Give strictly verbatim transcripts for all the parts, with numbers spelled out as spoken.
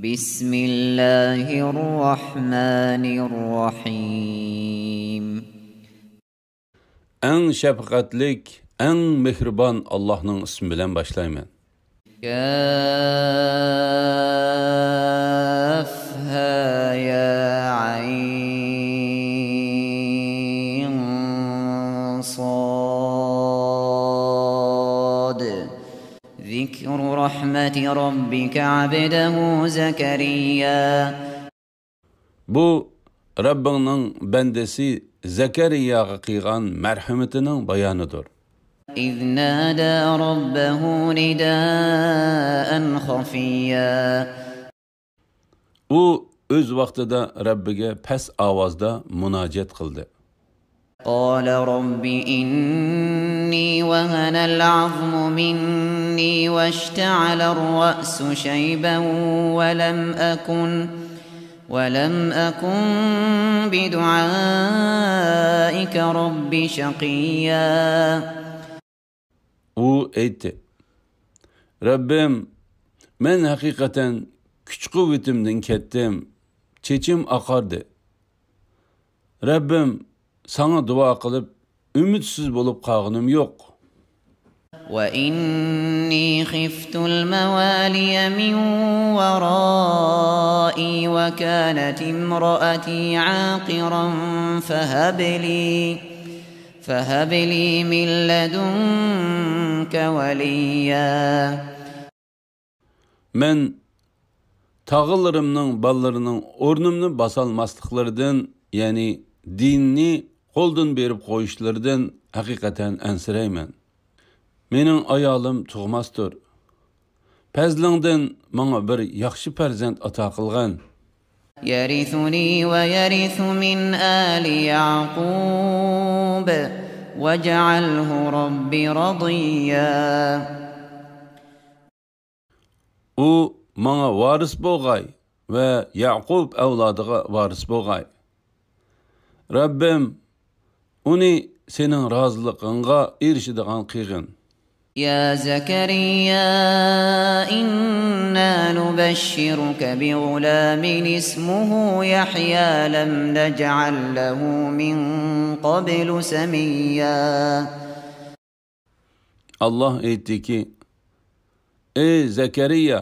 بسم الله الرحمن الرحيم. ئەڭ شەپقەتلىك، ئەڭ مېھرىبان ئاللاھنىڭ ئىسمى بىلەن باشلايمەن. كهيعص. ذكر رحمة ربك عبده زكريا. بۇ رەببىڭنىڭ بەندىسى زەكەرىياغا قىلغان مەرھىمىتىنىڭ بايانىدۇر. إذ نادى ربه نداء خفيا. ئۇ ئۆز ۋاقتىدا رەببىگە پەس ئاۋازدا مۇناجات قىلدى. قال رب إني وهن العظم مني واشتعل الرأس شيبا ولم أكن ولم أكن بدعائك رب شقيا. ئۇ ئېيتتى، رەببىم، مەن ھەقىقەتەن كۈچ-قۇۋۋىتىمدىن كەتتىم، چېچىم ئاقاردى. رەببىم، ساڭا دۇئا قىلىپ، ئۈمىدسىز بولۇپ قالغىنىم يوق. وإني خفت الموالي من ورائي وكانت امرأتي عاقرا فهب لي فهب لي من لدنك وليا. مەن تاغىلىرىمنىڭ بالىلىرىنىڭ ئورنۇمنى باسالماسلىقلىرىدىن، يەنى دىننى قولدىن بېرىپ قويۇشلىرىدىن ھەقىقەتەن ئەنسىرەيمەن. مېنىڭ ئايالىم تۇغماستۇر. پەزلىڭدىن ماڭا بىر ياخشى پەرزەنت ئاتا قىلغىن. يرثني ويرث من آل يعقوب واجعله رب رضيا. ئۇ ماڭا ۋارىس بولغاي ۋە يەقۇب ئەۋلادىغا ۋارىس بولغاي. رەببىم، ئۇنى سېنىڭ رازىلىقىڭغا ئېرىشىدىغان قىلغىن. يا زكريا إنا نبشرك بغلام اسمه يحيى لم نجعل له من قبل سميا. ئاللاھ ئېيتتىكى، ئەي زەكەرىيا،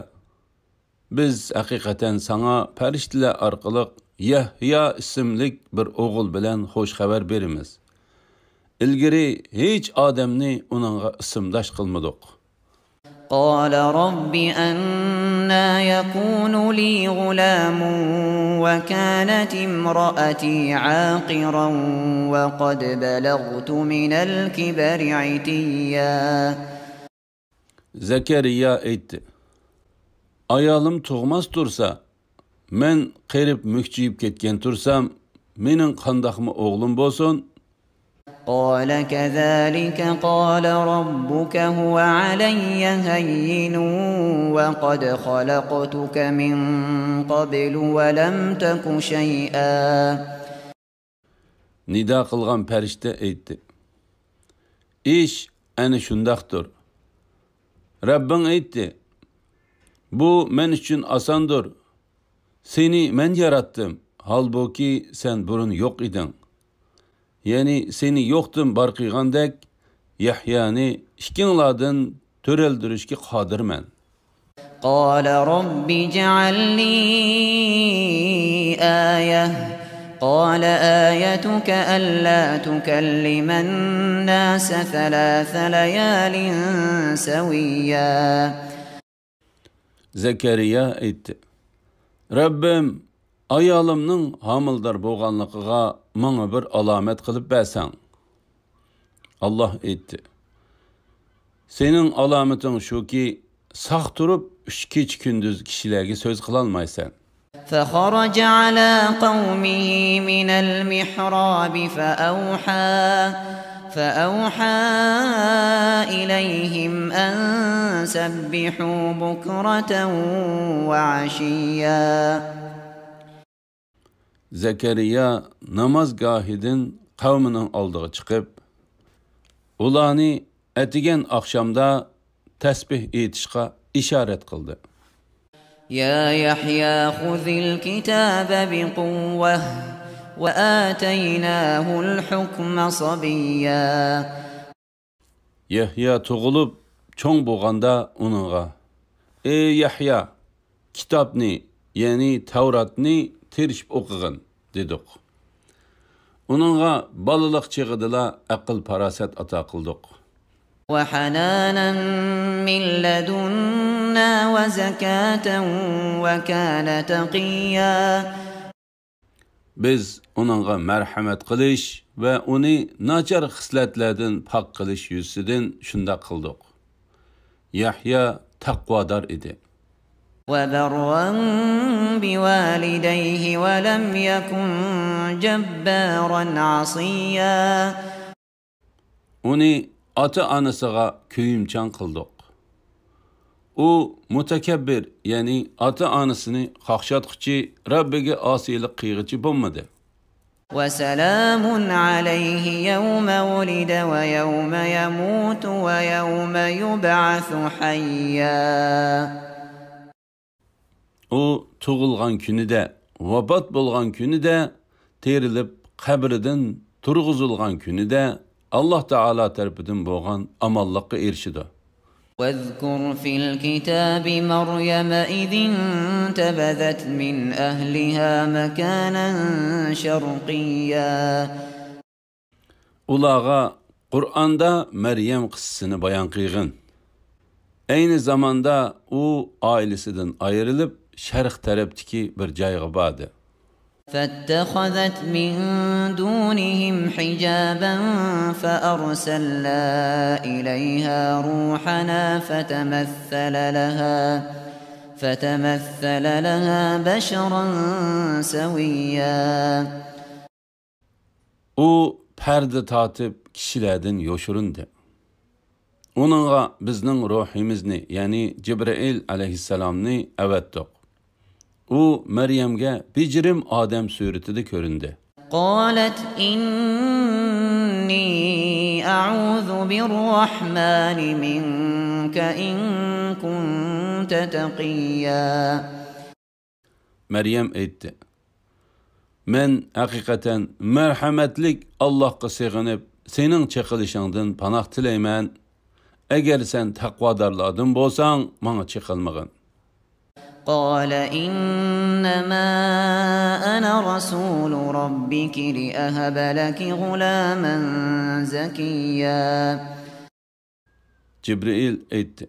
بىز ھەقىقەتەن ساڭا پەرىشتىلەر ئارقىلىق يەھيا ئىسىملىك بىر ئوغۇل بىلەن خوش خەۋەر بېرىمىز. ئىلگىرى ھېچ ئادەمنى ئۇنىڭغا ئىسىمداش قىلمىدۇق. قال رب أنى يكون لي غلام وكانت امرأتي عاقرا وقد بلغت من الكبر عتيا. زەكەرىيا ئېيتتى، ئايالىم تۇغماس تۇرسا، مەن قېرىپ مۈكچىيىپ كەتكەن تۇرسام، مېنىڭ قانداقمۇ ئوغلۇم بولسۇن؟ قال كذلك قال ربك هو علي هين وقد خلقتك من قبل ولم تك شيئا. نىدا قىلغان پەرىشتە ئېيتتى، ئىش ئەنە شۇنداقتۇر. رەببىڭ ئېيتتى، بۇ مەن ئۈچۈن ئاساندۇر. سېنى مەن ياراتتىم، ھالبۇكى، سەن بۇرۇن يوق ئىدىڭ. يەنى سېنى يوقتىن بار قىلغاندەك، يەھيانى ئىككىڭلاردىن تۆرەلدۈرۈشكە قادىرمەن. قال رب اجعل لي آية. قال آيتك ألا تكلم الناس ثلاث ليال سويا. زەكەرىيا ئېيتتى، رەببىم، ئايالىمنىڭ ھامىلىدار بولغانلىقىغا ماڭا بىر ئالامەت قىلىپ بەرسەڭ. ئاللاھ ئېيتتى، سېنىڭ ئالامىتىڭ شۇكى، ساق تۇرۇپ، ئۈچ كېچە-كۈندۈز كىشىلەرگە سۆز قىلالمايسەن. فخرج على قومه من المحراب فأوحى، فأوحى إليهم أن سبحوا بكرة وعشيا. زەكەرىيا نامازگاھىدىن قەۋمىنىڭ ئالدىغا چىقىپ، ئۇلارنى ئەتىگەن ئاخشامدا تەسبىھ ئېيتىشقا ئىشارەت قىلدى. يا يحيى خذ الكتاب بقوة وآتيناه الحكم صبيا. يەھيا تۇغۇلۇپ چوڭ بولغاندا ئۇنىڭغا، ئەي يەھيا، كىتابنى، يەنى تەۋراتنى تىرىشىپ ئوقۇغىن، دېدۇق. ئۇنىڭغا بالىلىق چېغىدىلا ئەقىل-پاراسەت ئاتا قىلدۇق. وحنانا من لدنا وزكاة وكان تقيا. بىز ئۇنىڭغا مەرھەمەت قىلىش ۋە ئۇنى ناچار خىسلەتلەردىن پاك قىلىش يۈزىسىدىن شۇنداق قىلدۇق. يەھيا تەقۋادار ئىدى. وبرا بوالديه ولم يكن جبارا عصيا. ئۇنى ئاتا-ئانىسىغا كۆيۈمچان قىلدۇق. ئۇ مۇتەكەببىر، يەنى ئاتا-ئانىسىنى قاقشاتقۇچى، رەببىگە ئاسىيلىق قىلغۇچى بولمىدى. وسلام عليه يوم ولد ويوم يموت ويوم يبعث حيا. ئۇ تۇغۇلغان كۈنىدە، ۋاپات بولغان كۈنىدە، تىرىلىپ قەبرىدىن تۇرغۇزۇلغان كۈنىدە ئاللاھ تائالا تەرىپىدىن بولغان ئامانلىققا ئېرىشىدۇ. واذكر في الكتاب مريم إذ انتبذت من أهلها مكانا شرقيا. ئۇلارغا قۇرئاندا مەريەم قىسسىسىنى بايان قىلغىن. ئەينى زاماندا ئۇ ئائىلىسىدىن ئايرىلىپ، شەرق تەرەپتىكى بىر جايغا باردى. فاتخذت من دونهم حجابا فأرسلنا إليها روحنا فتمثل لها، فتمثل لها بشرا سويا. ئۇ پەردە تارتىپ كىشىلەردىن يوشۇرۇندى. ئۇنىڭغا بىزنىڭ روھىمىزنى، يەنى جىبرىئىل ئەلەيھىسسالامنى ئەۋەتتۇق. ئۇ مەريەمگە بېجىرىم ئادەم سۈرىتىدە كۆرۈندى. قالت إني أعوذ بالرحمن منك إن كنت تقيا. مەريەم ئېيتتى، مەن ھەقىقەتەن مەرھەمەتلىك ئاللاھقا سېغىنىپ، سېنىڭ چېقىلىشىڭدىن پاناھ تىلەيمەن. ئەگەر سەن تەقۋادارلاردىن بولساڭ، ماڭا چېقىلمىغىن. قال إنما أنا رسول ربك لأهب لك غلاما زكيا. جىبرىئىل ئېيتتى،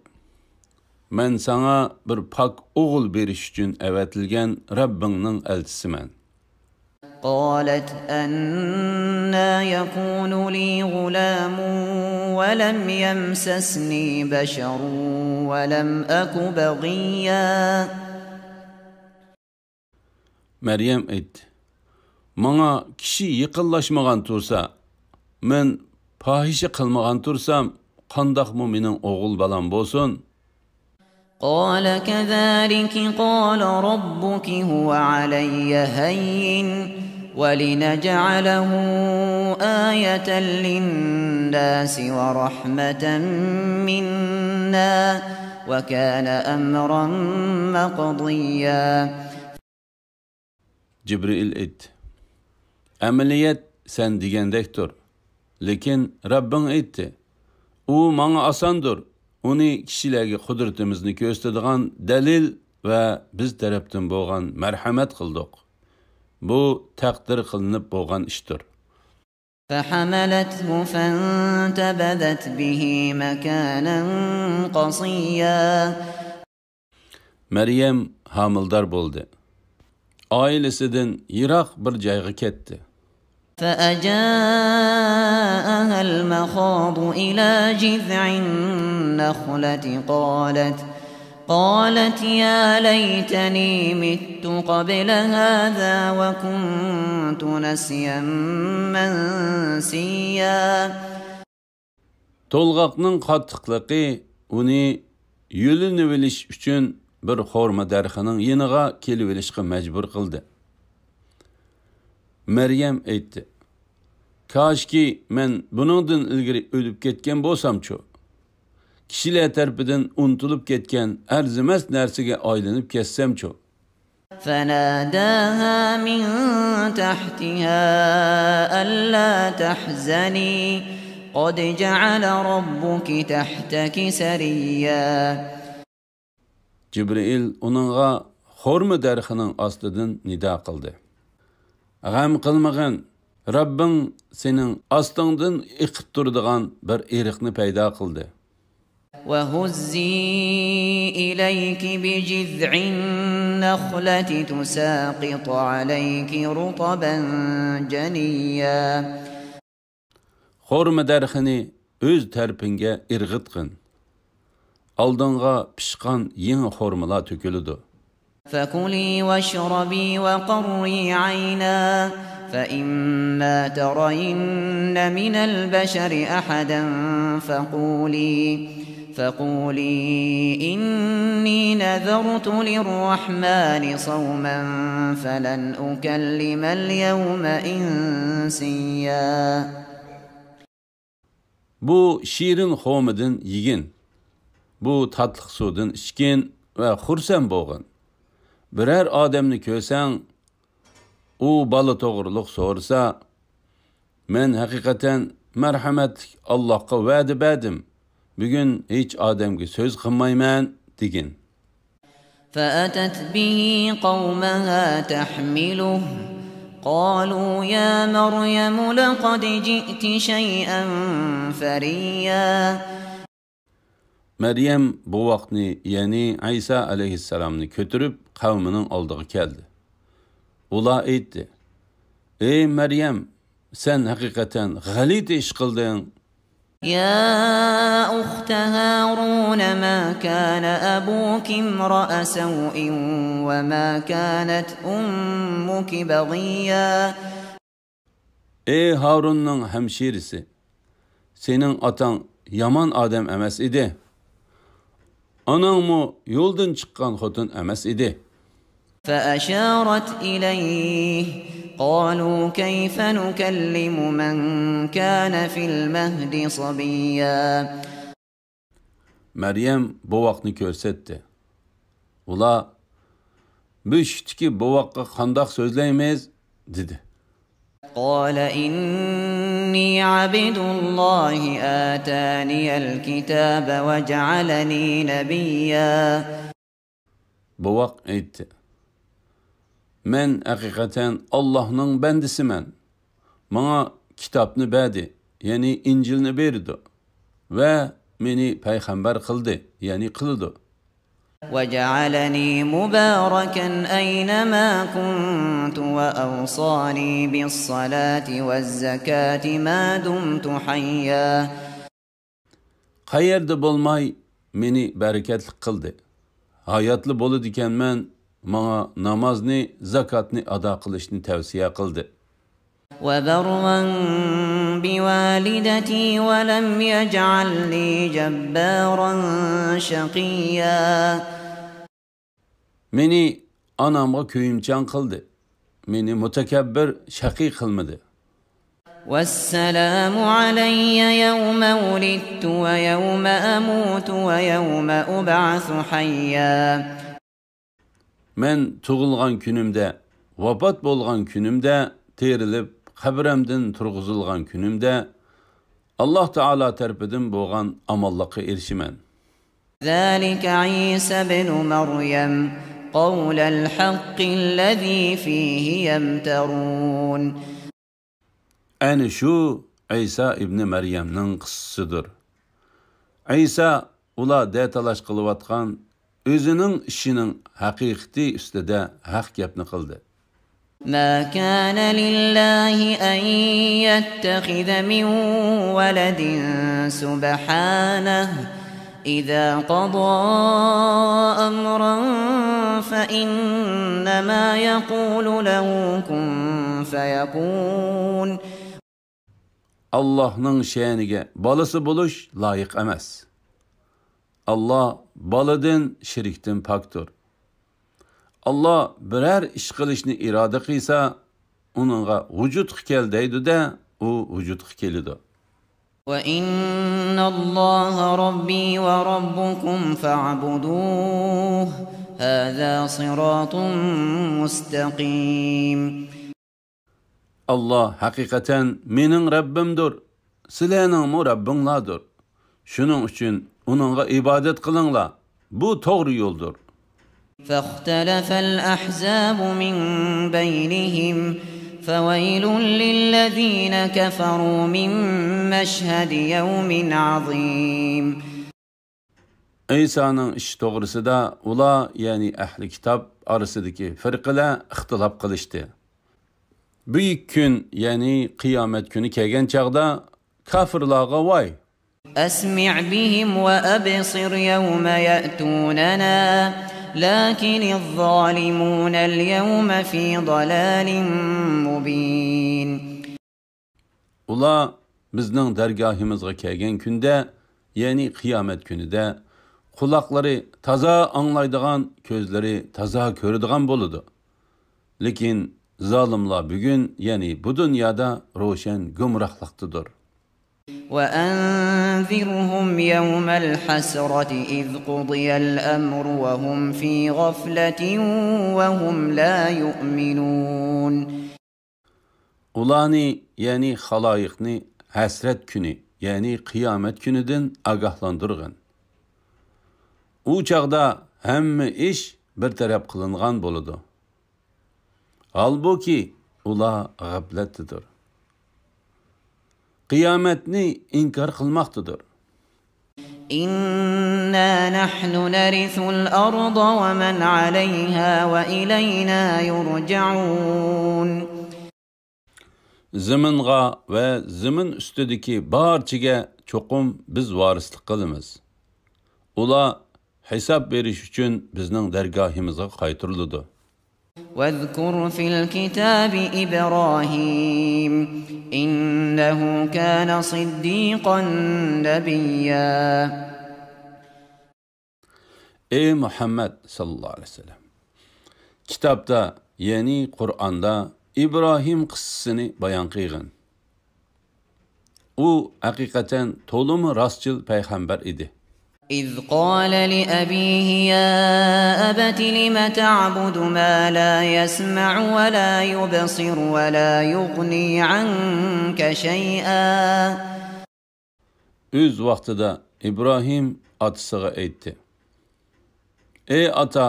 مەن ساڭا بىر پاك ئوغۇل بېرىش ئۈچۈن ئەۋەتىلگەن رەببىڭنىڭ ئەلچىسىمەن. قالت أنى يكون لي غلام ولم يمسسني بشر ولم أك بغيا. مەريەم ئېيتتى، ماڭا كىشى يېقىنلاشمىغان تۇرسا، مەن پاھىشە قىلمىغان تۇرسام، قانداقمۇ مېنىڭ ئوغۇل بالام بولسۇن؟ قال كذلك قال ربك هو علي هين ولنجعله آية للناس ورحمة منا وكان أمرا مقضيا. جىبرىئىل ئېيتتى، ئەمەلىيەت سەن دېگەندەكتۇر. لېكىن رەببىڭ ئېيتتى، ئۇ ماڭا ئاساندۇر. ئۇنى كىشىلەرگە قۇدرىتىمىزنى كۆرسىتىدىغان دەلىل ۋە بىز تەرەپتىن بولغان مەرھەمەت قىلدۇق. بۇ تەقدىر قىلىنىپ بولغان ئىشتۇر. فحملته فانتبذت به مكانا قصيا. مەريەم ھامىلىدار بولدى. ئائىلىسىدىن يىراق بىر جايغا كەتتى. فأجاءها المخاض إلى جذع النخلة قالت، قالت يا ليتني مت قبل هذا وكنت نسيا منسيا. تولغاقنىڭ قاتتىقلىقى ئۇنى يۆلىنىۋېلىش ئۈچۈن بىر خورما دەرىخىنىڭ يېنىغا كېلىۋېلىشقا مەجبۇر قىلدى. مەريەم ئېيتتى، كاشكى مەن بۇنىڭدىن ئىلگىرى ئۆلۈپ كەتكەن بولسامچۇ؟ كىشىلەر تەرىپىدىن ئۇنتۇلۇپ كەتكەن ئەرزىمەس نەرسىگە ئايلىنىپ كەتسەمچۇ؟ فناداها من تحتها ألا تحزني قد جعل ربك تحتك سريا. جىبرىئىل ئۇنىڭغا خورما دەرىخىنىڭ ئاستىدىن نىدا قىلدى. غەم قىلمىغىن، رەببىڭ سېنىڭ ئاستىڭدىن ئېقىپ تۇرىدىغان بىر ئېرىقنى پەيدا قىلدى. وهزي إليك بجذع النخلة تساقط عليك رطبا جنيا. خورما دەرىخىنى ئۆز تەرىپىڭگە ئىرغىتقىن. ئالدىڭغا پىشقان يېڭى خورمىلار تۆكۈلىدۇ. فكلي واشربي وقري عينا فإما ترين من البشر أحدا فقولي فقولي إني نذرت للرحمن صوما فلن أكلم اليوم إنسيا. بۇ شېرىن خورمىدىن يېگىن. بۇ تاتلىق سۇدىن ئىچكىن ۋە خۇرسەن بولغىن. بىرەر ئادەمنى كۆرسەڭ، ئۇ بالا توغرۇلۇق سورىسا، مەن ھەقىقەتەن مەرھەمەتلىك ئاللاھقا ۋەدە بەردىم، بۈگۈن ھېچ ئادەمگە سۆز قىلمايمەن، دېگىن. فأتت به قومها تحمله قالوا يا مريم لقد جئت شيئا فريا. مەريەم بوۋاقنى، يەنى ئەيسا ئەلەيھىسسالامنى كۆتۈرۈپ قەۋمىنىڭ ئالدىغا كەلدى. ئۇلار ئېيتتى: ئەي مەريەم، سەن ھەقىقەتەن غەلىتە ئىش قىلدىڭ. يا أخت هارون ما كان أبوك امرأ سوء وما كانت أمك بغيا. ئەي ھارۇننىڭ ھەمشىرىسى، سېنىڭ ئاتاڭ يامان ئادەم ئەمەس ئىدى. ئاناڭمۇ يولدىن چىققان خوتۇن ئەمەس ئىدى. فأشارت إليه قالوا كيف نكلم من كان في المهد صبيا. مەريەم بوۋاقنى كۆرسەتتى. ئۇلار: بۆشۈكتىكى بوۋاققا قانداق سۆزلەيمىز؟ دېدى. قال إني عبد الله آتاني الكتاب وجعلني نبيا. بوۋاق ئېيتتى: مەن ھەقىقەتەن ئاللاھنىڭ بەندىسىمەن. ماڭا كىتابنى بەردى، يەنى ئىنجىلنى بېرىدۇ ۋە مېنى پەيغەمبەر قىلدى، يەنى قىلىدۇ. وجعلني مباركا أينما كنت وأوصاني بالصلاة والزكاة ما دمت حيا. قەيەردە بولماي، مېنى بەرىكەتلىك قىلدى. ھاياتلا بولىدىكەنمەن، ماڭا نامازنى، زاكاتنى ئادا قىلىشنى تەۋسىيە قىلدى. وبرا بوالدتي ولم يجعلني جبارا شقيا. مېنى ئانامغا كۆيۈمچان قىلدى. مېنى مۇتەكەببىر، شەقىي قىلمىدى. والسلام علي يوم ولدت ويوم أموت ويوم أبعث حيا. مەن تۇغۇلغان كۈنۈمدە، ۋاپات بولغان كۈنۈمدە، تىرىلىپ قەبرەمدىن تۇرغۇزۇلغان كۈنۈمدە، ئاللاھ تائالا تەرىپىدىن بولغان ئامانلىققا ئېرىشىمەن. ذلك عيسى ابن مريم قول الحق الذي فيه يمترون. ئەنە شۇ ئەيسا ئىبنى مەريەمنىڭ قىسسىسىدۇر. ئەيسا ئۇلار دەتالاش قىلىۋاتقان ئۆزىنىڭ ئىشىنىڭ ھەقىقىتى ئۈستىدە ھەق گەپنى قىلدى. ما كان لله أن يتخذ من ولد سبحانه إذا قضى أمرا فإنما يقول له كن فيكون. ئاللاھنىڭ شەنىگە بالىسى بولۇش لايىق ئەمەس. ئاللاھ بالىدىن، شېرىكتىن پاكتۇر. ئاللاھ بىرەر ئىش قىلىشنى ئىرادە قىلسا، ئۇنىڭغا ۋۇجۇدقا كەل دەيدۇ-دە، ئۇ ۋۇجۇدقا كېلىدۇ. وإن الله ربي وربكم فاعبدوه، هذا صراط مستقيم. ئاللا ھەقىقەتەن مېنىڭ رەببىمدۇر، سىلەرنىڭمۇ رەببىڭلاردۇر. شۇنىڭ ئۈچۈن ئۇنىڭغا ئىبادەت قىلىڭلار. بۇ توغرا يولدۇر. فاختلف الأحزاب من بينهم، فويل للذين كفروا من مشهد يوم عظيم. ئەيسانىڭ ئىشى توغرىسىدا ئۇلار، يەنى ئەھلى كىتاب ئارىسىدىكى فىرقىلەر ئىختىلاپ قىلىشتى. بۈيۈك كۈن، يەنى قىيامەت كۈنى كەلگەن چاغدا كاپىرلارغا ۋاي! أسمع بهم وأبصر يوم يأتوننا، لكن الظالمون اليوم في ضلال مبين. ئۇلار بىزنىڭ دەرگاھىمىزغا كەلگەن كۈندە، يەنى قىيامەت كۈنىدە، قۇلاقلىرى تازا ئاڭلايدىغان، كۆزلىرى تازا كۆرىدىغان بولىدۇ. لېكىن زالىملار بۈگۈن، يەنى بۇ دۇنيادا روشەن گۇمراھلىقتىدۇر. وأنذرهم يوم الحسرة إذ قضي الأمر وهم في غفلة وهم لا يؤمنون. ئۇلارنى، يەنى خالايىقنى ھەسرەت كۈنى، يەنى قىيامەت كۈنىدىن ئاگاھلاندۇرغىن. ئۇ چاغدا ھەممە ئىش بىر تەرەپ قىلىنغان بولىدۇ. ھالبۇكى، ئۇلار غەپلەتتىدۇر. قىيامەتنى ئىنكار قىلماقتىدۇر. إنا نحن نرث الأرض ومن عليها وإلينا يرجعون. زېمىنغا ۋە زېمىن ئۈستىدىكى بارچىگە چوقۇم بىز ۋارىسلىق قىلىمىز. ئۇلار ھېساب بېرىش ئۈچۈن بىزنىڭ دەرگاھىمىزغا قايتۇرۇلىدۇ. واذكر في الكتاب إبراهيم إنه كان صديقا نبيا. ئەي مۇھەممەد ساللاللاھۇ ئەلەيھى ۋەسەللەم! كىتابتا، يەنى قۇرئاندا ئىبراھىم قىسسىسىنى بايان قىلغىن. ئۇ ھەقىقەتەن تولىمۇ راستچىل پەيغەمبەر ئىدى. إذ قال لأبيه يا أبت لم تعبد ما لا يسمع ولا يبصر ولا يغني عنك شيئا. ئۆز ۋاقتىدا ئىبراھىم ئاتىسىغا ئېيتتى: ئەي ئاتا،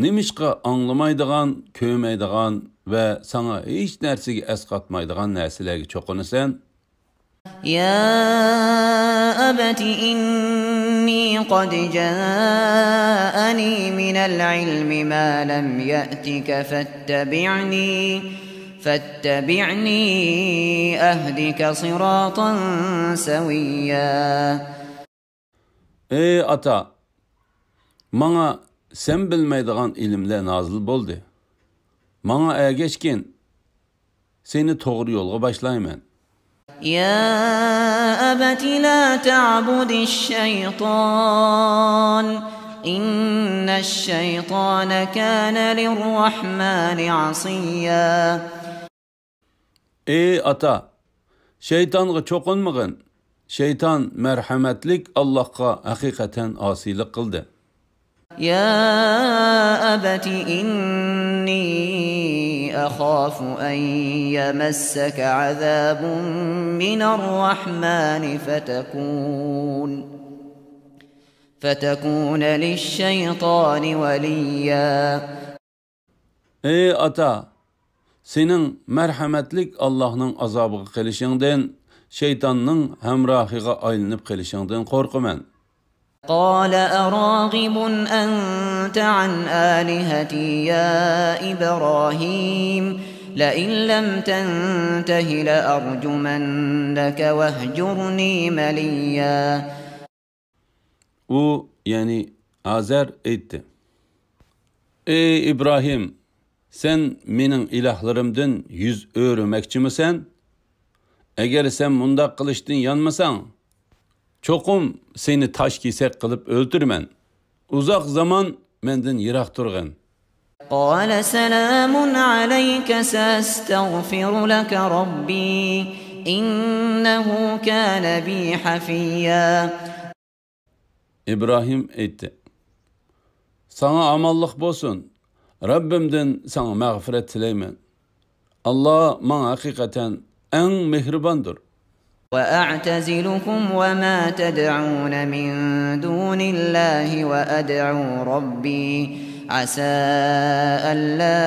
نېمىشقا ئاڭلىمايدىغان، كۆرمەيدىغان ۋە ساڭا ھېچ نەرسىگە ئەسقاتمايدىغان نەرسىلەرگە چوقۇنىسەن؟ يا أبت إني قد جاءني من العلم ما لم يأتك فاتبعني، فاتبعني أهدك صراطا سويا. ئەي ئاتا، ماڭا سەن بىلمەيدىغان ئىلىملەر نازىل بولدى. ماڭا ئەگەشكىن، سېنى توغرا يولغا باشلايمەن. يا أبت لا تعبد الشيطان إن الشيطان كان للرحمن عصيا. ئەي ئاتا، شەيتانغا چوقۇنمىغىن. شەيتان مەرھەمەتلىك ئاللاھقا ھەقىقەتەن ئاسىيلىق قىلدى. يا أبت إني أخاف أن يمسك عذاب من الرحمن فتكون، فتكون للشيطان وليا. ئەي ئاتا، سېنىڭ مەرھەمەتلىك ئاللاھنىڭ ئازابىغا قېلىشىڭدىن، شەيتاننىڭ ھەمراھىغا ئايلىنىپ قېلىشىڭدىن قورقىمەن. قال أراغب أنت عن آلهتي يا إبراهيم لئن لم تنته لأرجمنك واهجرني مليا. ئۇ، يەنى ئازەر ئېيتتى: ئەي ئىبراھىم، سەن مېنىڭ ئىلاھلىرىمدىن يۈز ئۆرۈمەكچىمىسەن؟ ئەگەر سەن مۇنداق قىلىشتىن يانمىساڭ، چوقۇم سېنى تاش كېسەك قىلىپ ئۆلتۈرىمەن. ئۇزاق زامان مەندىن يىراق تۇرغىن. قال سلام عليك سأستغفر لك ربي إنه كان بي حفيا. ئىبراھىم ئېيتتى: ساڭا ئامانلىق بولسۇن، رەببىمدىن ساڭا مەغپىرەت تىلەيمەن. ئاللا ماڭا ھەقىقەتەن ئەڭ مېھرىباندۇر. وأعتزلكم وما تدعون من دون الله وأدعو ربي عسى ألا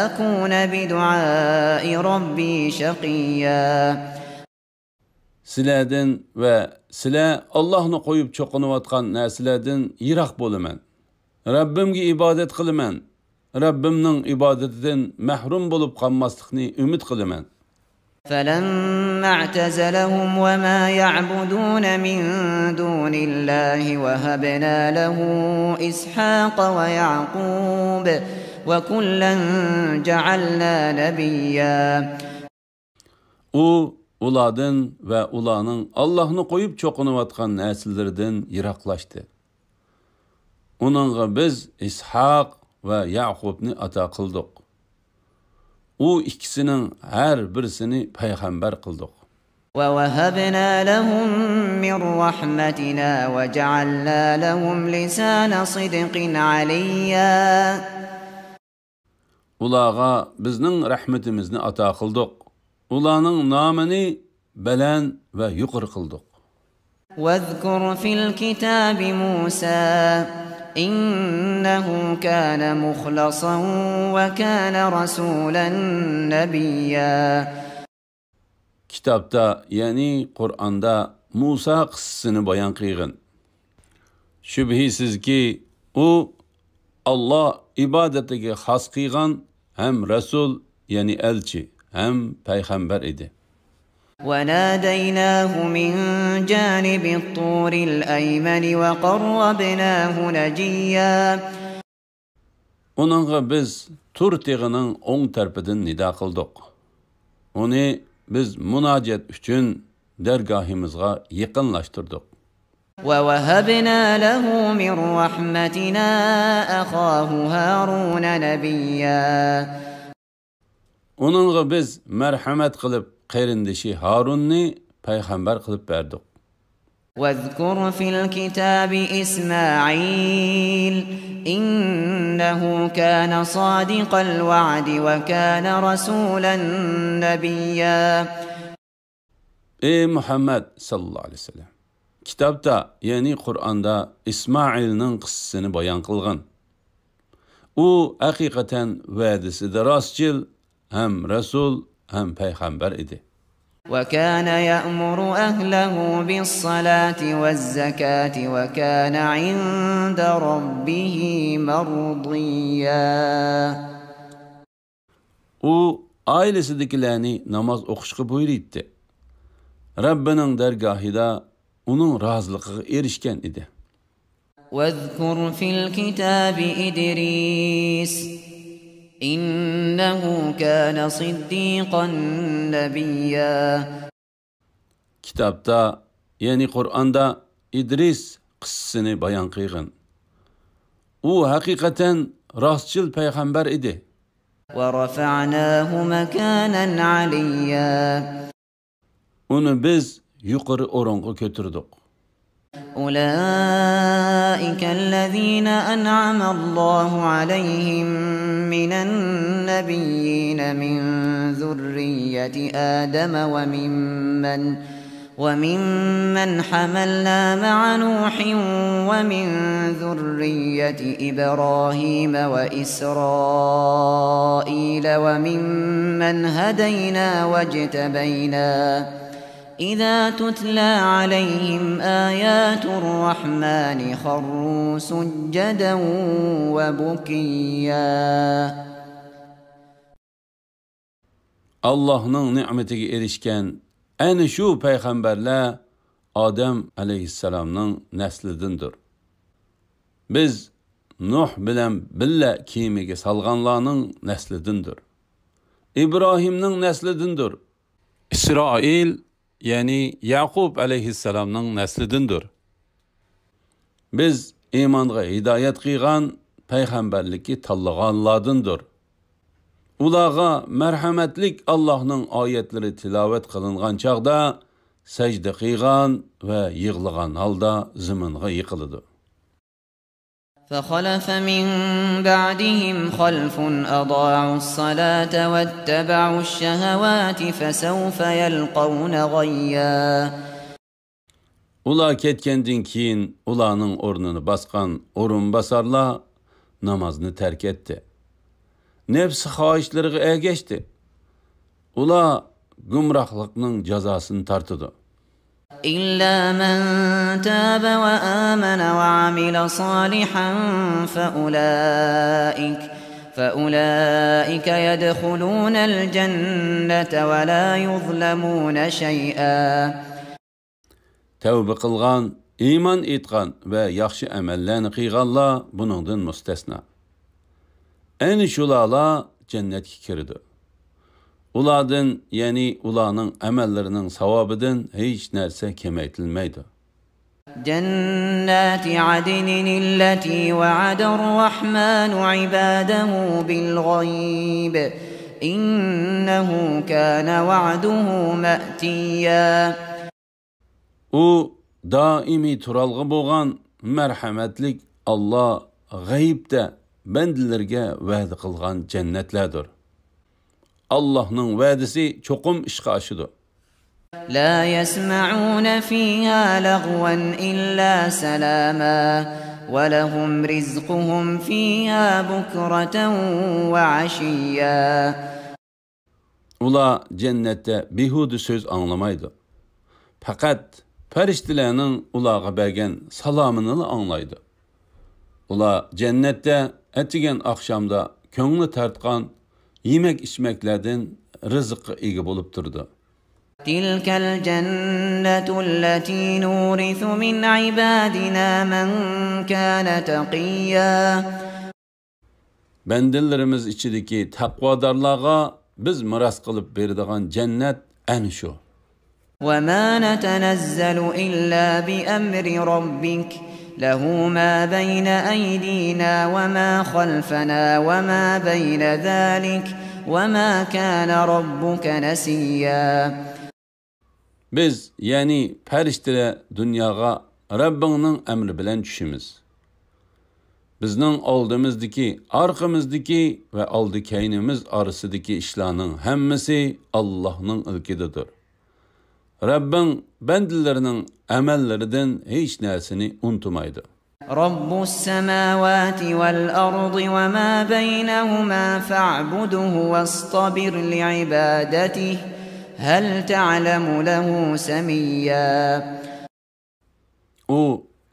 أكون بدعاء ربي شقيا. سىلەردىن ۋە سىلەر ئاللاھنى قويۇپ چوقۇنۇۋاتقان نەرسىلەردىن يىراق بولىمەن. رەببىمگە ئىبادەت قىلىمەن. رەببىمنىڭ ئىبادىتىدىن مەھرۇم بولۇپ قالماسلىقنى ئۈمىد قىلىمەن. فلما اعتزلهم وما يعبدون من دون الله وهبنا له إسحاق ويعقوب وكلا جعلنا نبيا. ئۇ ئۇلاردىن ۋە ئۇلارنىڭ ئاللاھنى قويۇپ چوقۇنۇۋاتقان نەرسىلىرىدىن يىراقلاشتى. ئۇنىڭغا بىز ئىسھاق ۋە يەقۇبنى ئاتا قىلدۇق. ئۇ ئىككىسىنىڭ ھەر بىرسىنى پەيغەمبەر قىلدۇق. ووهبنا لهم من رحمتنا وجعلنا لهم لسان صدق عليا. ئۇلارغا بىزنىڭ رەھمىتىمىزنى ئاتا قىلدۇق. ئۇلارنىڭ نامىنى بەلەن ۋە يۇقىرى قىلدۇق. واذكر في الكتاب موسى إنه كان مخلصا وكان رسولا نبيا. كىتابتا، يەنى قۇرئاندا مۇسا قىسسىسىنى بايان قىلغىن. شۈبھىسىزكى، ئۇ ئاللا ئىبادىتىگە خاس قىلغان ھەم رەسۇل، يەنى ئەلچى، ھەم پەيغەمبەر ئىدى. وناديناه من جانب الطور الأيمن وقربناه نجيا. ئۇنىڭغا بىز تۇر تېغىنىڭ ئوڭ تەرىپىدىن نىدا قىلدۇق. ئۇنى بىز مۇناجات ئۈچۈن دەرگاھىمىزغا يېقىنلاشتۇردۇق. ووهبنا له من رحمتنا أخاه هارون نبيا. ئۇنىڭغا بىز مەرھەمەت قىلىپ، قېرىندىشى ھارۇننى پەيغەمبەر قىلىپ بەردۇق. واذكر في الكتاب إسماعيل إنه كان صادق الوعد وكان رسولا نبيا. ئى مۇھەممەد ساللاللاھۇ ئەلەيھى ۋەسەللەم، كىتابتا، يەنى قۇرئاندا ئىسمائىلنىڭ قىسسىسىنى بايان قىلغىن. ئۇ ھەقىقەتەن ۋەدىسىدە راستچىل، ھەم رەسۇل، ھەم پەيغەمبەر ئىدى. وكان يأمر أهله بالصلاة والزكاة وكان عند ربه مرضيا. ئۇ ئائىلىسىدىكىلەرنى ناماز ئوقۇشقا بۇيرۇيتتى. رەببىنىڭ دەرگاھىدا ئۇنىڭ رازىلىقىغا ئېرىشكەن ئىدى. واذكر في الكتاب إدريس إنه كان صديقا نبيا. كىتابتا، يەنى قۇرئاندا ئىدرىس قىسسىسىنى بايان قىلغىن. ئۇ ھەقىقەتەن راستچىل پەيغەمبەر ئىدى. ورفعناه مكانا عليا. ئۇنى بىز يۇقىرى ئورۇنغا كۆتۈردۇق. أولئك الذين أنعم الله عليهم من النبيين من ذرية آدم وممن وممن حملنا مع نوح ومن ذرية إبراهيم وإسرائيل وممن هدينا واجتبينا إذا تتلى عليهم آيات الرحمن خروا سجدا وبكيا. ئاللاھنىڭ نېمىتىگە ئېرىشكەن ئەنە شۇ پەيغەمبەرلەر ئادەم ئەلەيھىسسالامنىڭ نەسلىدىندۇر. بىز نۇھ بىلەن بىللە كېمىگە سالغانلارنىڭ نەسلىدىندۇر. ئىبراھىمنىڭ نەسلىدىندۇر. ئىسرائىل، يەنى يەقۇب ئەلەيھىسسالامنىڭ نەسلىدىندۇر. بىز ئىمانغا ھىدايەت قىلغان، پەيغەمبەرلىككە تاللىغانلاردىندۇر. ئۇلارغا مەرھەمەتلىك ئاللاھنىڭ ئايەتلىرى تىلاۋەت قىلىنغان چاغدا سەجدە قىلغان ۋە يىغلىغان ھالدا زېمىنغا يىقىلىدۇ. فخلف من بعدهم خلف أضاعوا الصلاة واتبعوا الشهوات فسوف يلقون غيا. ئۇلار كەتكەندىن كېيىن ئۇلارنىڭ ئورنىنى باسقان ئورۇنباسارلار نامازنى تەرك ئەتتى. نەپس خاھىشلىرىغا ئەگەشتى. ئۇلار گۇمراھلىقنىڭ جازاسىنى تارتىدۇ. إلا من تاب وآمن وعمل صالحا فأولئك فأولئك يدخلون الجنة ولا يظلمون شيئا. تەۋبە قىلغان، ئىمان ئېيتقان ۋە ياخشى ئەمەللەرنى قىلغانلار بۇنىڭدىن مۇستەسنا. ئەنە شۇلارلا جەننەتكە كىرىدۇ. ئۇلاردىن، يەنى ئۇلارنىڭ ئەمەللىرىنىڭ ساۋابىدىن ھېچ نەرسە كېمەيتىلمەيدۇ. جنات عدن التي وعد الرحمن عباده بالغيب إنه كان وعده مأتيا. ئۇ دائىمىي تۇرالغۇ بولغان مەرھەمەتلىك ئاللا غەيىبتە بەندىلىرىگە ۋەدە قىلغان جەننەتلەردۇر. ئاللاھنىڭ ۋەدىسى چوقۇم ئىشقا ئاشىدۇ. لا يسمعون فيها لغوا إلا سلاما ولهم رزقهم فيها بكرة وعشيا. ئۇلار جەننەتتە بىھۇدە سۆز ئاڭلىمايدۇ. پەقەت پەرىشتىلەرنىڭ ئۇلارغا بەرگەن سالامىنىلا ئاڭلايدۇ. ئۇلار جەننەتتە ئەتىگەن ئاخشامدا كۆڭلى تارتقان يېمەك-ئىچمەكلەردىن رىزىققا ئىگە بولۇپ تۇرىدۇ. تلك الجنة التي نورث من عبادنا من كان تقيا. بەندىلىرىمىز ئىچىدىكى تەقۋادارلارغا بىز مىراس قىلىپ بېرىدىغان جەننەت ئەنە شۇ. وما نتنزل إلا بأمر ربك له ما بين أيدينا وما خلفنا وما بين ذلك وما كان ربك نسيا. بىز، يەنى پەرىشتىلەر دۇنياغا رەببىڭنىڭ ئەمرى بىلەن چۈشىمىز. بىزنىڭ ئالدىمىزدىكى، ئارقىمىزدىكى ۋە ئالدى-كەينىمىز ئارىسىدىكى ئىشلارنىڭ ھەممىسى ئاللاھنىڭ ئىلكىدىدۇر. رەببىڭ بەندىلىرىنىڭ ئەمەللىرىدىن ھېچ نەرسىنى ئۇنتۇمايدۇ. رب السماوات والأرض وما بينهما فاعبده واصطبر لعبادته هل تعلم له سميا. ئۇ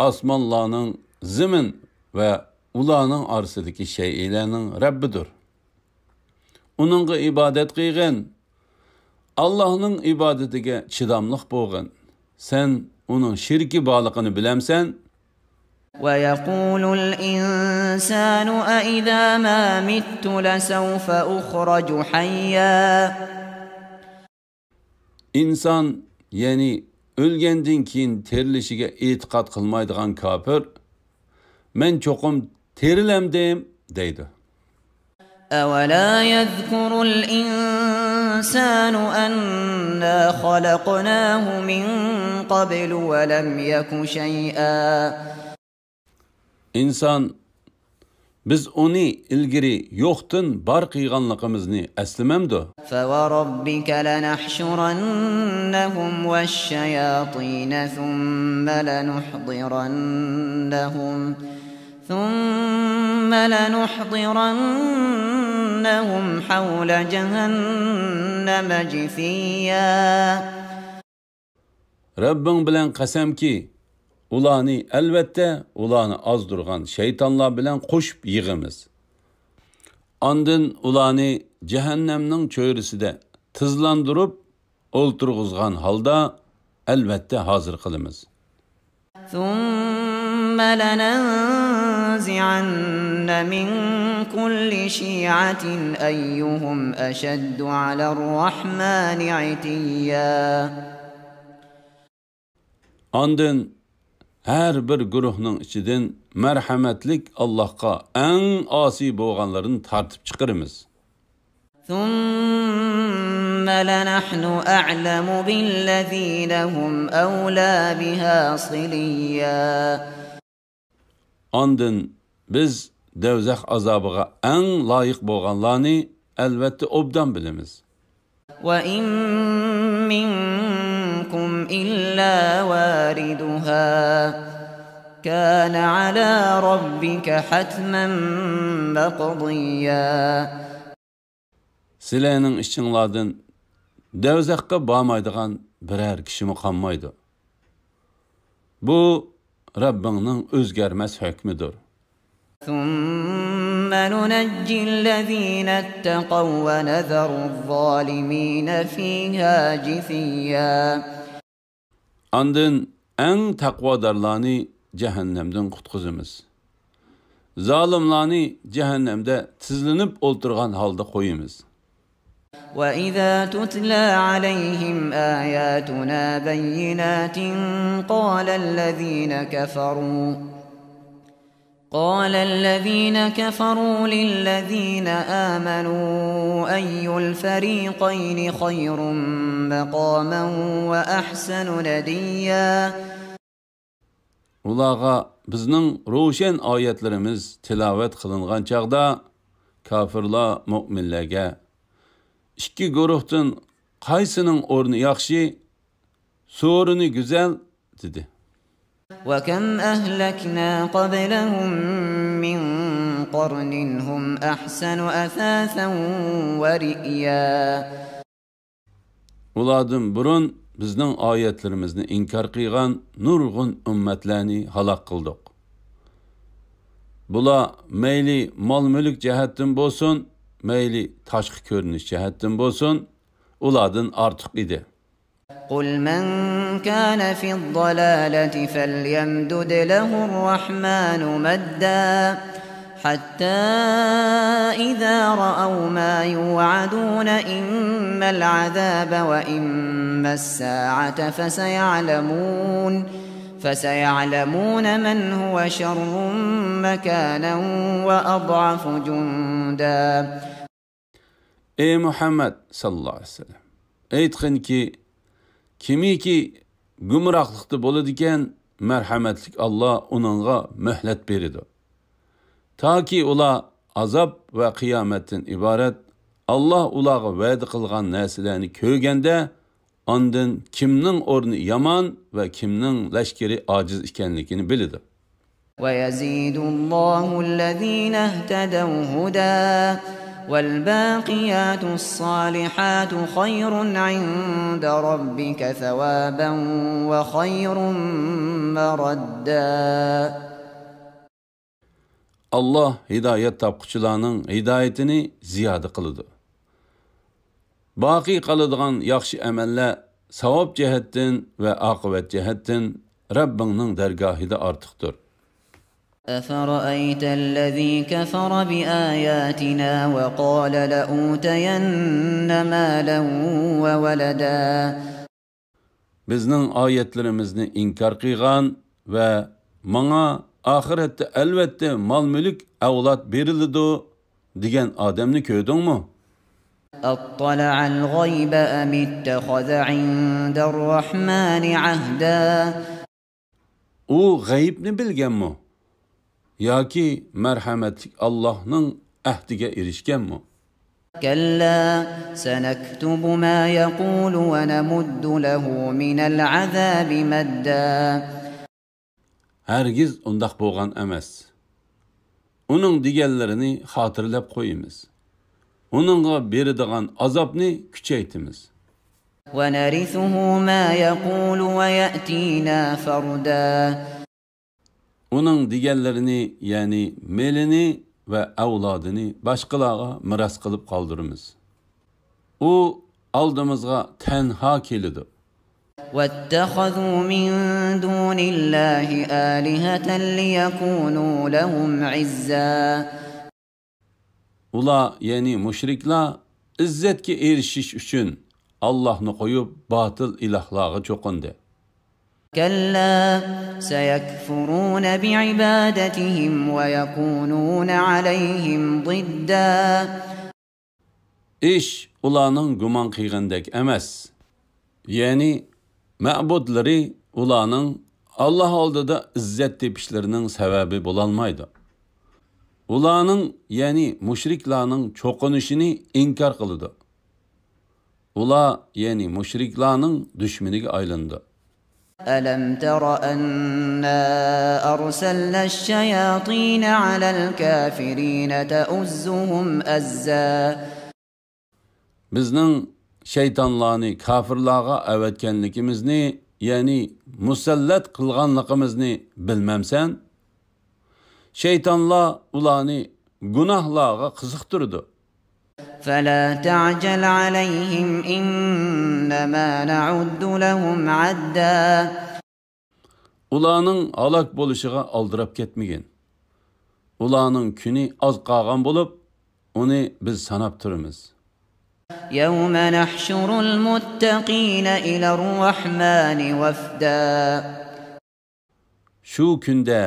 ئاسمانلارنىڭ، زېمىن ۋە ئۇلارنىڭ ئارىسىدىكى شەيئىلەرنىڭ رەببىدۇر. ئۇنىڭغا ئىبادەت قىلغىن. ئاللاھنىڭ ئىبادىتىگە چىداملىق بولغىن. سەن ئۇنىڭ شېرىكى بارلىقىنى بىلەمسەن؟ ويقول الإنسان أإذا ما مت لسوف أخرج حيا. ئىنسان، يەنى ئۆلگەندىن كېيىن تىرىلىشىگە ئېتىقاد قىلمايدىغان كاپىر، مەن چوقۇم تىرىلەمدىم دەيدۇ. أولا يذكر الإنسان أنا خلقناه من قبل ولم يك شيئا. ئىنسان، بىز ئۇنى ئىلگىرى يوقتىن بار قىلغانلىقىمىزنى ئەسلىمەمدۇ؟ فوربك لنحشرنهم والشياطين ثم لنحضرنهم ثم لنحضرنهم حول جهنم جثيا. رەببىڭ بىلەن قەسەمكى، ئۇلارنى، ئەلۋەتتە، ئۇلارنى ئازدۇرغان شەيتانلار بىلەن قوشۇپ يىغىمىز. ئاندىن ئۇلارنى جەھەننەمنىڭ چۆرىسىدە تىزلاندۇرۇپ ئولتۇرغۇزغان ھالدا، ئەلۋەتتە، ھازىر قىلىمىز. ثم لننزعن من كل شيعة أيهم أشد على الرحمن عتيا. ئاندىن ھەر بىر گۇرۇھنىڭ ئىچىدىن مەرھەمەتلىك ئاللاھقا ئەڭ ئاسىي بولغانلىرىنى تارتىپ چىقىرىمىز. ثم لنحن أعلم بالذين هم أولى بها صليا. ئاندىن بىز دوزاخ ئازابىغا ئەڭ لايىق بولغانلارنى ئەلۋەتتە ئوبدان بىلىمىز. وإن منكم إلا واردها كان على ربك حتما مقضيا. سىلەرنىڭ ئىچىڭلاردىن دوزاخقا بارمايدىغان بىرەر كىشىمۇ قالمايدۇ. بۇ رەببىڭنىڭ ئۆزگەرمەس ھۆكمىدۇر. ثم ننجي الذين اتقوا ونذر الظالمين فيها جثيا. ئاندىن ئەڭ تەقۋادارلارنى جەھەننەمدىن قۇتقۇزىمىز. زالىملارنى جەھەننەمدە تىزلىنىپ ئولتۇرغان ھالدا قويىمىز. وإذا تتلى عليهم آياتنا بينات قال الذين كفروا قال الذين كفروا للذين آمنوا أي الفريقين خير مقاما وأحسن نديا. ئۇلارغا بىزنىڭ روشەن ئايەتلىرىمىز تىلاۋەت قىلىنغان چاغدا، كاپىرلار مۆمىنلەرگە، ئىككى گۇرۇھتىن قايسىنىڭ ئورنى ياخشى، سورۇنى گۈزەل، دېدى. وكم أهلكنا قبلهم من قرن هم أحسن أثاثا ورئيا. ئۇلاردىن بۇرۇن بىزنىڭ ئايەتلىرىمىزنى ئىنكار قىلغان نۇرغۇن ئۈممەتلەرنى ھالاك قىلدۇق. بۇلار مەيلى مال-مۈلۈك جەھەتتىن بولسۇن، مەيلى تاشقى كۆرۈنۈش جەھەتتىن بولسۇن، ئۇلاردىن ئارتۇق ئىدى. قل من كان في الضلالة فليمدد له الرحمن مدا حتى إذا رأوا ما يوعدون إما العذاب وإما الساعة فسيعلمون فسيعلمون من هو شر مكانا وأضعف جندا. ئەي مۇھەممەد ساللاللاھۇ ئەلەيھى ۋەسەللەم، ئېيتقىنكى، كىمكى گۇمراھلىقتا بولىدىكەن، مەرھەمەتلىك ئاللا ئۇنىڭغا مۆھلەت بېرىدۇ. تاكى ئۇلار ئازاب ۋە قىيامەتتىن ئىبارەت ئاللا ئۇلارغا ۋەدە قىلغان نەرسىلەرنى كۆرگەندە، ئاندىن كىمنىڭ ئورنى يامان ۋە كىمنىڭ لەشكىرى ئاجىز ئىكەنلىكىنى بىلىدۇ. ويزيد الله الذين اهتدوا هدى والباقيات الصالحات خير عند ربك ثوابا وخير مردا. ئاللا ھىدايەت تاپقۇچىلارنىڭ ھىدايىتىنى زىيادە قىلىدۇ. باقىي قالىدىغان ياخشى ئەمەللەر ساۋاب جەھەتتىن ۋە ئاقىۋەت جەھەتتىن رەببىڭنىڭ دەرگاھىدا ئارتۇقتۇر. أفرأيت الذي كفر بآياتنا وقال لأوتين مالا وولدا. بىزنىڭ ئايەتلىرىمىزنى ئىنكار قىلغان ۋە ماڭا ئاخىرەتتە ئەلۋەتتە مال-مۈلۈك، ئەۋلاد بېرىلىدۇ دېگەن ئادەمنى كۆردۈڭمۇ؟ أطلع الغيب أم اتخذ عند الرحمن عهدا. ئۇ غەيىبنى بىلگەنمۇ؟ ياكى مەرھەمەتلىك ئاللاھنىڭ ئەھدىگە ئېرىشكەنمۇ؟ كلا سنكتب ما يقول ونمد له من العذاب مدا. ھەرگىز ئۇنداق بولغان ئەمەس. ئۇنىڭ دېگەنلىرىنى خاتىرىلەپ قويىمىز. ئۇنىڭغا بېرىدىغان ئازابنى كۈچەيتىمىز. ونرثه ما يقول ويأتينا فردا. ئۇنىڭ دېگەنلىرىنى، يەنى مېلىنى ۋە ئەۋلادىنى باشقىلارغا مىراس قىلىپ قالدۇرىمىز. ئۇ ئالدىمىزغا تەنھا كېلىدۇ. واتخذوا من دون الله آلهة ليكونوا لهم عزا. ئۇلار، يەنى مۇشرىكلار، ئىززەتكە ئېرىشىش ئۈچۈن ئاللاھنى قويۇپ، باتىل ئىلاھلارغا چوقۇندى. كلا سيكفرون بعبادتهم ويكونون عليهم ضدا. ئىش ئۇلارنىڭ گۇمان قىلغىنىدەك ئەمەس. يەنى مەبۇدلىرى ئۇلارنىڭ ئاللاھ ئالدىدا ئىززەت تېپىشلىرىنىڭ سەۋەبى بولالمايدۇ. ئۇلارنىڭ، يەنى مۇشرىكلارنىڭ چوقۇنۇشىنى ئىنكار قىلىدۇ. ئۇلار، يەنى مۇشرىكلارنىڭ دۈشمىنىگە ئايلىنىدۇ. ألم تر أنا أرسلنا الشياطين على الكافرين تؤزهم أزا. بىزنىڭ شەيتانلارنى كاپىرلارغا ئەۋەتكەنلىكىمىزنى، يەنى مۇسەللەت قىلغانلىقىمىزنى بىلمەمسەن؟ شەيتانلار ئۇلارنى گۇناھلارغا قىزىقتۇرىدۇ. فلا تعجل عليهم إنما نعد لهم عدا. ئۇلارنىڭ ھالاك بولۇشىغا ئالدىراپ كەتمىگىن. ئۇلارنىڭ كۈنى ئاز قالغان بولۇپ، ئۇنى بىز ساناپ تۇرىمىز. يوم نحشر المتقين إلى الرحمن وفدا. شۇ كۈندە،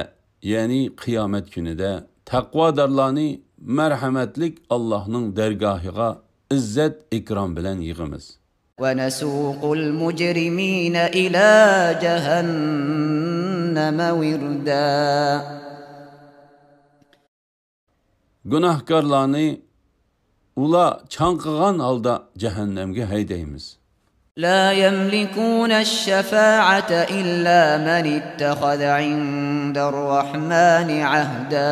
يەنى قىيامەت كۈنىدە تەقۋادارلارنى مەرھەمەتلىك ئاللاھنىڭ دەرگاھىغا ئىززەت-ئىكرام بىلەن يىغىمىز. ونسوق المجرمين إلى جهنم وردا. گۇناھكارلارنى ئۇلار چاڭقىغان ھالدا جەھەننەمگە ھەيدەيمىز. لا يملكون الشفاعة إلا من اتخذ عند الرحمن عهدا.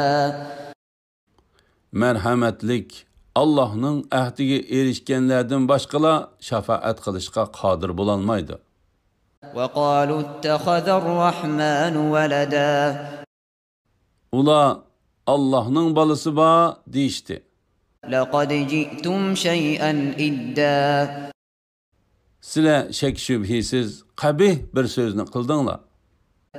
مەرھەمەتلىك ئاللاھنىڭ ئەھدىگە ئېرىشكەنلەردىن باشقىلار شاپائەت قىلىشقا قادىر بولالمايدۇ. وقالوا اتخذ الرحمن ولدا. ئۇلار، ئاللاھنىڭ بالىسى بار، دېيىشتى. لقد جئتم شيئا إدا. سىلەر شەك-شۈبھىسىز قەبىھ بىر سۆزنى قىلدىڭلار.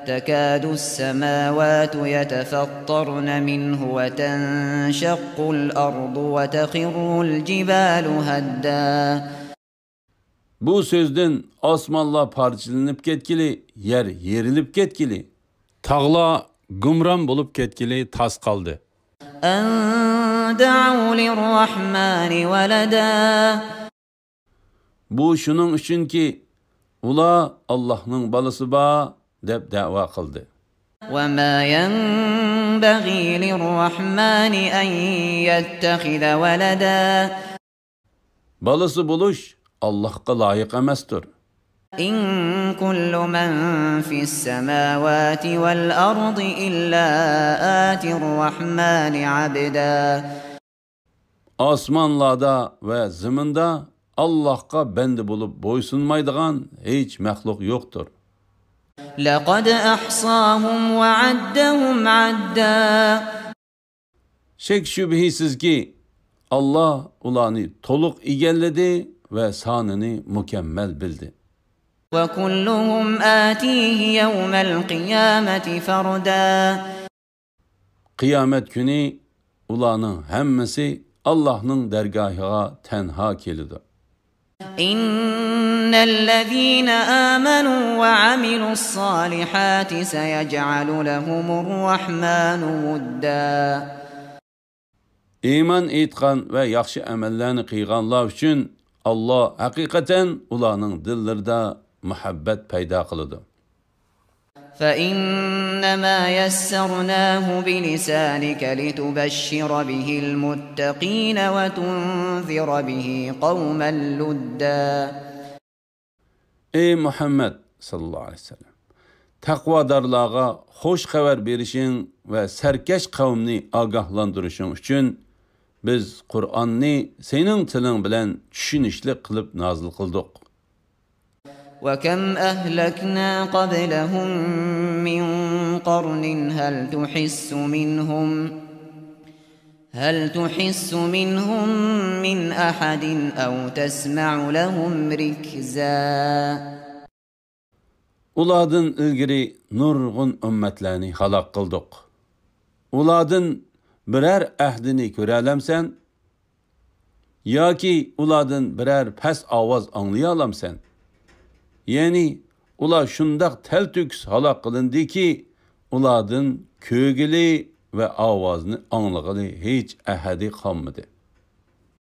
تكاد السماوات يتفطرن منه وتنشق الأرض وتخر الجبال هدا. بۇ سۆزدىن ئاسمانلار پارچىلىنىپ كەتكىلى، يەر يېرىلىپ كەتكىلى، تاغلار گۇمران بولۇپ كەتكىلى تاس قالدى. أن دعوا للرحمن ولدا. بۇ شۇنىڭ ئۈچۈنكى، ئۇلار ئاللاھنىڭ بالىسى بار، دەپ دەۋا قىلدى. وما ينبغي للرحمن أن يتخذ ولدا. بالىسى بولۇش ئاللاھقا لايىق ئەمەستۇر. إن كل من في السماوات والأرض إلا آتي الرحمن عبدا. ئاسمانلاردا ۋە زېمىندا ئاللاھقا بەندە بولۇپ بويسۇنمايدىغان ھېچ مەخلۇق يوقتۇر. لقد أحصاهم وعدهم عدا. شەك-شۈبھىسىزكى، ئاللاھ ئۇلارنى تولۇق ئىگىلىدى ۋە سانىنى مۇكەممەل بىلدى. وكلهم آتيه يوم القيامة فردا. قىيامەت كۈنى ئۇلارنىڭ ھەممىسى ئاللاھنىڭ دەرگاھىغا تەنھا كېلىدۇ. إن الذين آمنوا وعملوا الصالحات سيجعل لهم الرحمن ودا. ئىمان ئېيتقان ۋە ياخشى ئەمەللەرنى قىلغانلار ئۈچۈن ئاللاھ ھەقىقەتەن ئۇلارنىڭ دىللىرىدا مۇھەببەت پەيدا قىلىدۇ. فإنما يسرناه بلسانك لتبشر به المتقين وتنذر به قوما لدا. ئەي مۇھەممەد ساللاللاھۇ ئەلەيھى ۋەسەللەم، تەقۋادارلارغا خۇش خەۋەر بېرىشىڭ ۋە سەركەش قەۋمنى ئاگاھلاندۇرۇشۇڭ ئۈچۈن بىز قۇرئاننى سېنىڭ تىلىڭ بىلەن چۈشىنىشلىك قىلىپ نازىل قىلدۇق. وكم أهلكنا قبلهم من قرن هل تحس منهم، هل تحس منهم من أحد أو تسمع لهم ركزا. ئۇلاردىن ئىلگىرى نۇرغۇن ئۈممەتلەرنى ھالاك قىلدۇق. ئۇلاردىن بىرەر ئەھدىنى كۆرەلەمسەن؟ ياكى ئۇلاردىن بىرەر پەس ئاۋاز ئاڭلىيالامسەن؟ يەنى ئۇلار شۇنداق تەلتۆكۈس ھالاك قىلىندىكى، ئۇلاردىن كۆرگىلى ۋە ئاۋازنى ئاڭلىغىلى ھېچ ئەھدى قالمىدى.